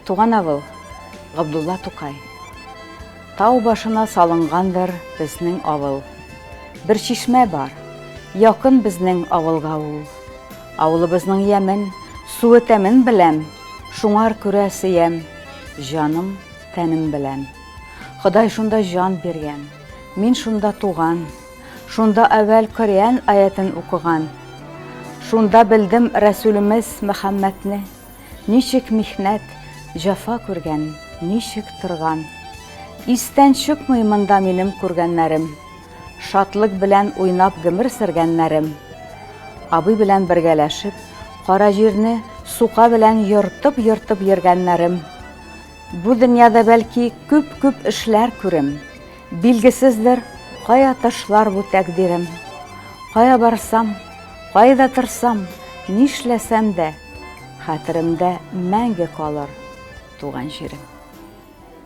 Туган авыл, Габдулла Тукай. Тау башына салынгандыр безнең авыл. Бер чишмә бар, якын безнең авылга ул. Авылыбызның ямен, суы тәмен беләм, шуңар күрә сөям, җаным, тәнем белән. Ходай шунда җан биргән, мин шунда туган, шунда әүвәл Коръән аятен укыган. Шунда белдем Рәсүлемез Мөхәммәдне. Ничек михнәт, җәфа күргән, ничек торган. Истән чыкмый монда минем күргәннәрем. Шатлык белән уйнап гомер сөргәннәрем. Абый белән бергәләшеп, кара җирне сука белән йортып-йортып йөргәннәрем. Бу дөньяда бәлки күп-күп эшләр күрем. Билгесездер, кая ташлар бу тәкъдирем. Кая барсам, кайда торсам, нишләсәм дә, хәтеремдә мәңге калыр туган җирем.